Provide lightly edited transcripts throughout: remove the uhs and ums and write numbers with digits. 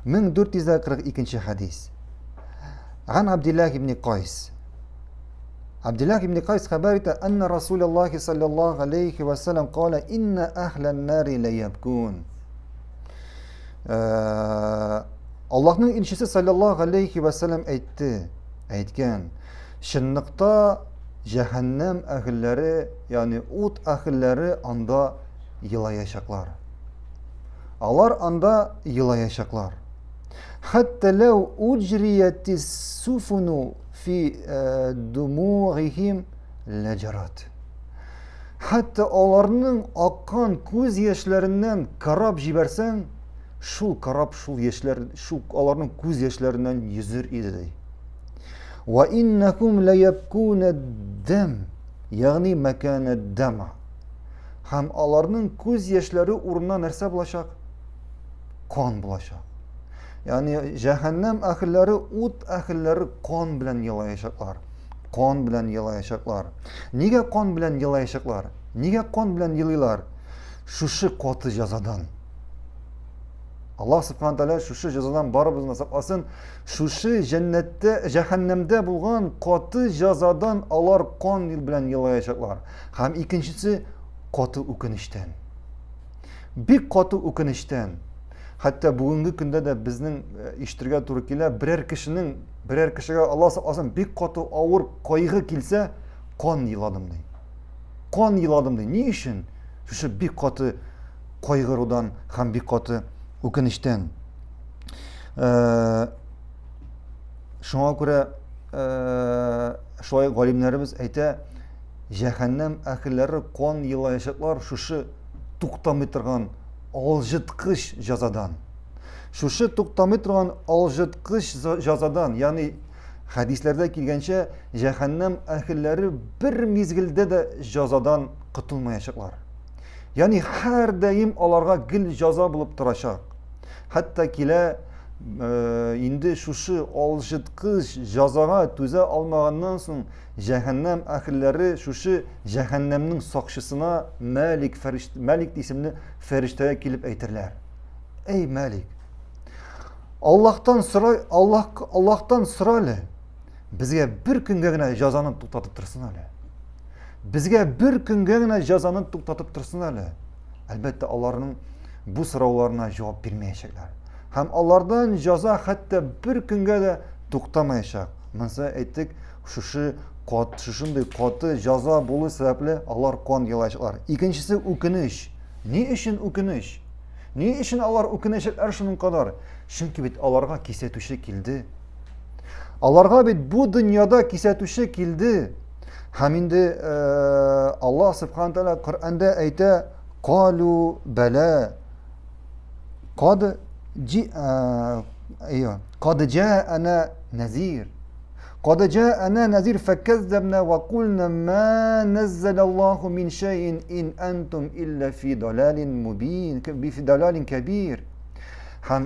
1442 хәдис. Ган Абдиллах ибн Кайс. Абдиллах ибн Кайс хәбәр итә, анна Расулаллахи саллаллаху алейхи ва саллям кала инна ахлан нари ла ябкун. Э, Аллаһның илчесе саллаллаху алейхи ва саллям әйтте, әйткән, чынлыкта җәһәннәм әһелләре, ягъни ут әһелләре анда елаячаклар. Алар анда елаячаклар. Хәтта ләү уҗрияти суфуну фи э, думугихим ләҗарат. Хәтта аларның аккан күз яшьләреннән карап җибәрсәң, шул карап, шул яшьләр, шул аларның күз яшьләреннән йөзер иде ди. Ва иннакум ла ябкуна дам, ягъни макана дама. Һәм аларның күз яшьләре урынына нәрсә булачак? Кан булачак. Ягъни җәһәннәм әһелләре, ут әһелләре кан белән елаячаклар. Кан белән елаячаклар. Нигә кан белән елаячаклар? Нигә кан белән елыйлар? Шушы каты җәзадан. Аллаһ субхана тәгалә шушы җәзадан барыбызны сакласын. Шушы җәннәттә, җәһәннәмдә булган каты җәзадан алар кан белән елаячаклар. Һәм икенчесе каты үкенечтән. Бик каты үкенечтән. Хәтта бүгенге көндә дә безнең э, ишетергә туры килә, берәр кешенең, берәр кешегә Алла сакласын, бик каты авыр кайгы килсә, кан еладым ди. Кан еладым ди. Ни өчен? Шушы бик каты кайгырудан һәм бик каты үкенечтән. Э, шуңа күрә э, шулай галимнәребез әйтә, җәһәннәм әһелләре кан елаячаклар шушы туктамый торган алҗыткыч җәзадан. Шушы туктамый торган алҗыткыч җәзадан, ягъни хәдисләрдә килгәнчә, җәһәннәм әһелләре бер мизгелдә дә җәзадан котылмаячаклар. Ягъни һәрдаим аларга гел җәза булып торачак. Хәтта килә э, инде шушы алҗыткыч җәзага түзә алмаганнан соң Җәһәннәм әһелләре шушы җәһәннәмнең сакчысына Мәлик фәриштә, Мәлик исемле фәриштәгә килеп әйтерләр. Эй, Мәлик, Аллаһтан сора, Аллаһ Аллаһтан сора әле. Безгә бер көнгә генә җәзаны туктатып торсын әле. Безгә бер көнгә генә җәзаны туктатып торсын әле. Әлбәттә, аларның бу сорауларына җавап бирмәячәкләр. Һәм алардан җәза хәтта бер көнгә дә туктамаячак. Монысы әйттек, шушы кат, шушындый каты җәза булу сәбәпле алар кан елаячаклар. Икенчесе үкенеч. Ни өчен үкенеч? Ни өчен алар үкенәчәкләр шуның кадәр? Чөнки бит аларга кисәтүче килде. Аларга бит бу дөньяда кисәтүче килде. Һәм инде э, Аллаһ субхана тәгалә Коръәндә әйтә, "Калу бәлә кад җи э, кад җаана назир". Кад җаана назир фәкәззәбна ва кулна ма наззала Аллаһу мин шәйин ин антум илля фи далалин мубин, фи далалин кәбир. Һәм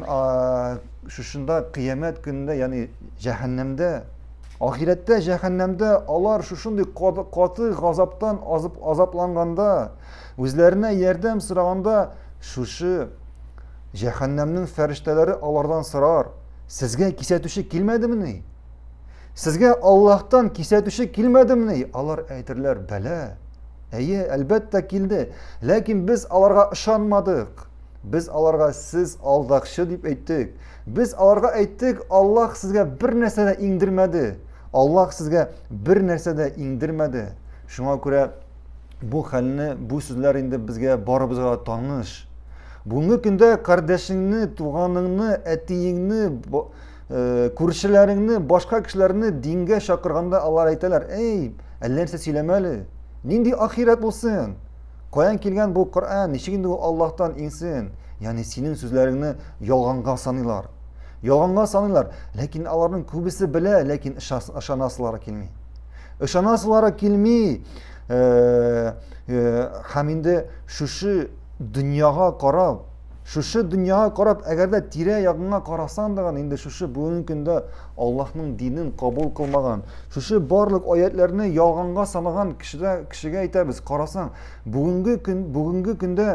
шушында кыямәт көнендә, ягъни җәһәннәмдә, ахирәттә җәһәннәмдә алар шушындый каты газаптан азып азапланганда, үзләренә ярдәм сораганда, шушы җәһәннәмнең фәрештәләре алардан сорар: Сезгә кисәтүче килмәдемени? Сезгә Аллаһтан кисәтүче килмәдемени? Алар әйтерләр, бәлә. Әйе, әлбәттә килде. Ләкин без аларга ышанмадык. Без аларга сез алдакчы дип әйттек. Без аларга әйттек, Аллаһ сезгә бер нәрсә дә иңдермәде. Аллаһ сезгә бер нәрсә дә иңдермәде. Шуңа күрә бу хәлне, бу сүзләр инде безгә барыбызга таныш. Бүгенге көндә кардәшеңне, туганыңны, әтиеңне, э, күршеләреңне, башка кешеләрне дингә чакырганда алар әйтәләр, "Эй, әллә нәрсә сөйләмә әле. Нинди ахирәт булсын? Каян килгән бу Коръән? Ничек инде ул Аллаһтан иңсен?" Ягъни синең сүзләреңне ялганга саныйлар. Ялганга саныйлар, ләкин аларның күбесе белә, ләкин ышанасылары килми. Ышанасылары килми. Э, э, һәм инде шушы дөньяга карап, шушы дөньяга карап, әгәр дә тирә-ягыңа карасаң да, инде шушы бүгенге көндә Аллаһның динен кабул кылмаган, шушы барлык аятларны ялганга санаган кешедә кешегә әйтәбез, карасаң, бүгенге көн бүгенге көндә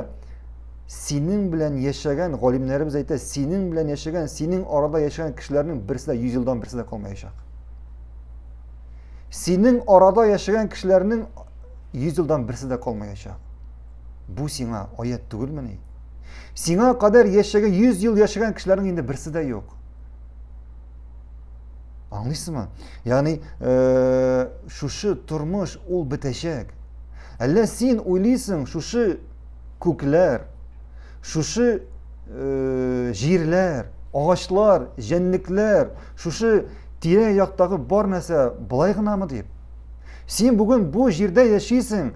Синең белән яшәгән, галимнәребез әйтә, синең белән яшәгән, синең арада яшәгән кешеләрнең берсе дә 100 елдан берсе дә калмаячак. Синең арада яшәгән кешеләрнең 100 елдан берсе дә калмаячак. Бу сиңа аят түгелмени? Сиңа кадәр яшәгән 100 ел яшәгән кешеләрнең инде берсе дә юк. Аңлыйсызмы? Ягъни, э, шушы тормыш ул бетәчәк. Әллә син уйлыйсың, шушы күкләр, шушы э, җирләр, агачлар, җәнлекләр, шушы тирә-яктагы бар нәрсә болай гынамы дип. Син бүген бу җирдә яшисең,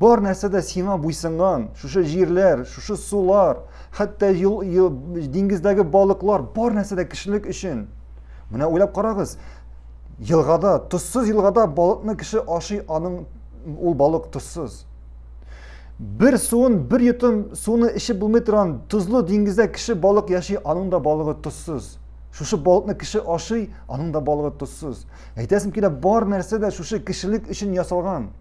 бар нәрсә дә сиңа буйсынган, шушы җирләр, шушы сулар, хәтта юл, юл, диңгездәге балыклар, бар нәрсә дә кешелек өчен. Менә уйлап карагыз, елгада, тозсыз елгада балыкны кеше ашый, аның ул балык тозсыз. Бер суын, бер йотым суны эчеп булмый торган тозлы диңгездә кеше балык яши, аның да балыгы тозсыз. Шушы балыкны кеше ашый, аның да балыгы тозсыз. Әйтәсем килә, бар нәрсә дә шушы кешелек өчен ясалган.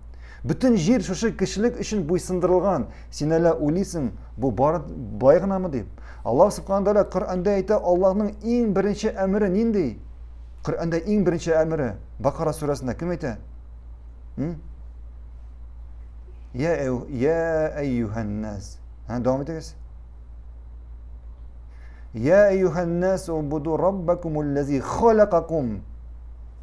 Бөтен җир шушы кешелек өчен буйсындырылган. Син әллә уйлыйсың, бу бар болай гынамы дип? Аллаһ субхана тәгалә Коръәндә әйтә, Аллаһның иң беренче әмере нинди? Коръәндә иң беренче әмере Бакара сүрәсендә кем әйтә? Я, я әйюһәннәс. Һә, дәвам итегез. Я әйюһәннәс убуду раббакум аллази халакакум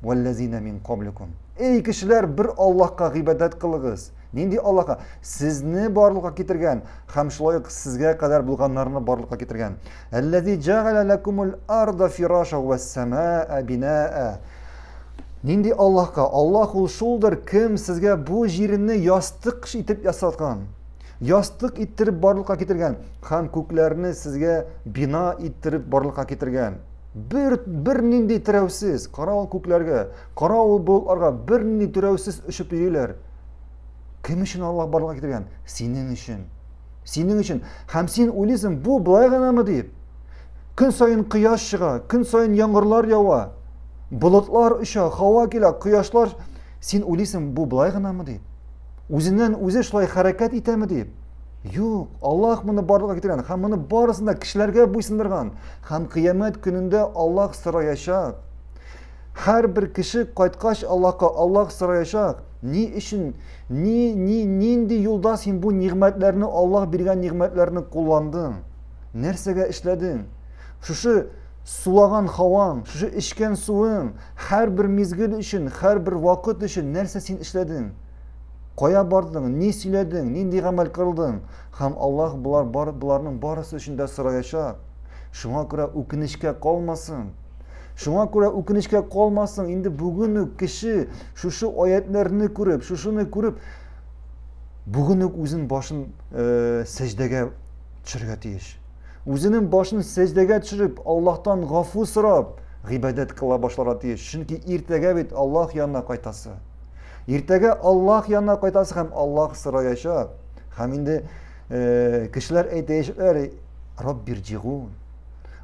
валлазина мин кабликум. Эй кешеләр, бер Аллаһка гыйбадәт кылыгыз. Нинди Аллаһка? Сезне барлыкка китергән һәм шулай ук сезгә кадәр булганнарны барлыкка китергән. Аллази җәгалә лакумул арда фираша вәс-самаа бинаа. Нинди Аллаһка? Аллаһ ул шулдыр, кем сезгә бу җирне ястык итеп ясаткан, ястык иттереп барлыкка китергән һәм күкләрне сезгә бина иттереп барлыкка китергән. Бер, бер нинди терәүсез, кара ул күкләргә, кара ул болытларга бер нинди терәүсез очып йөриләр. Кем өчен Аллаһ барлыкка китергән? Синең өчен. Синең өчен. Һәм син уйлыйсың, бу болай гынамы дип. Көн саен кояш чыга, көн саен яңгырлар ява, болытлар оча, һава килә, кояшлар. Син уйлыйсың, бу болай гынамы дип. Үзеннән үзе шулай хәрәкәт итәме дип. Юк, Аллаһ моны барлыкка китергән һәм моны барысын да кешеләргә буйсындырган. Һәм кыямәт көнендә Аллаһ сораячак. Һәрбер кеше кайткач Аллаһка, Аллаһ сораячак. Ни өчен, ни, ни, нинди юлда син бу нигъмәтләрне, Аллаһ биргән нигъмәтләрне кулландың? Нәрсәгә эшләдең? Шушы сулаган һаваң, шушы эчкән суың, һәрбер мизгел өчен, һәрбер вакыт өчен нәрсә син эшләдең? Кая бардың, ни сөйләдең, нинди гамәл кылдың? Һәм Аллаһ болар бар, боларның барысы өчен дә сораячак. Шуңа күрә үкенечкә калмасын. Шуңа күрә үкенечкә калмасын. Инде бүген үк кеше шушы аятларны күреп, шушыны күреп, бүген үк үзен башын э, сәҗдәгә төшерергә тиеш. Үзенең башын сәҗдәгә төшереп, Аллаһтан гафу сорап, гыйбадәт кыла башларга тиеш. Чөнки иртәгә бит Аллаһ янына кайтасы. Иртәгә Аллаһ янына кайтасы һәм Аллаһ сораячак. Һәм инде э, кешеләр әйтәчәкләр, Раббирҗигун.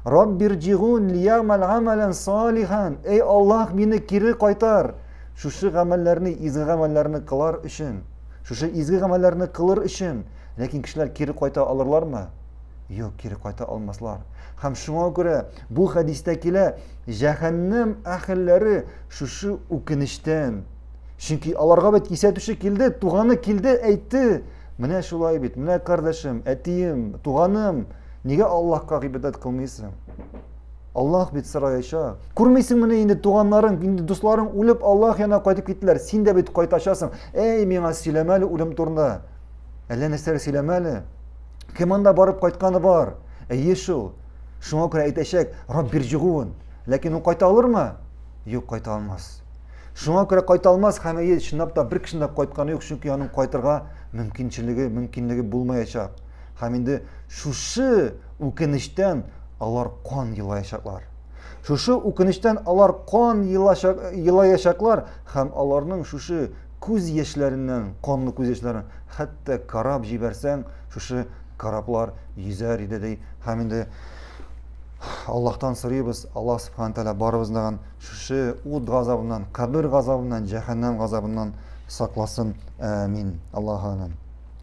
Раббирҗигун лиямал амалан салихан. Эй Аллаһ, мине кире кайтар. Шушы гамәлләрне, изге гамәлләрне кылар өчен. Шушы изге гамәлләрне кылыр өчен. Ләкин кешеләр кире кайта алырлармы? Юк, кире кайта алмаслар. Һәм шуңа күрә бу хәдистә килә, җәһәннәм әһелләре шушы үкенечтән. Чөнки аларга бит кисәтүче килде, туганы килде, әйтте. Менә шулай бит, менә кардәшем, әтием, туганым, нигә Аллаһка гыйбадәт кылмыйсың? Аллаһ бит сораячак. Күрмисеңмени инде туганнарың, инде дусларың үлеп Аллаһ янына кайтып киттеләр. Син дә бит кайтачасың. Әй, миңа сөйләмә әле үлем турында. Әллә нәрсәләр сөйләмә әле. Кем анда барып кайтканы бар? Әйе шул. Шуңа күрә әйтәчәк, Раббирҗигун. Ләкин ул кайта алырмы? Юк, кайта алмас. Шуңа күрә кайта алмас һәм әйе, чынлап та бер кешенең дә кайтканы юк, чөнки аның кайтырга мөмкинчелеге, мөмкинлеге булмаячак. Һәм инде шушы үкенечтән алар кан елаячаклар. Шушы үкенечтән алар кан елаячаклар һәм аларның шушы күз яшьләреннән, канлы күз яшьләрен, хәтта кораб җибәрсәң, шушы кораблар йөзәр иде ди. Һәм инде Аллаһтан сорыйбыз, Аллаһ субхана тәгалә барыбызны шушы ут газабыннан, кабер газабыннан, җәһәннәм газабыннан сакласын. Амин. Аллаһу алам.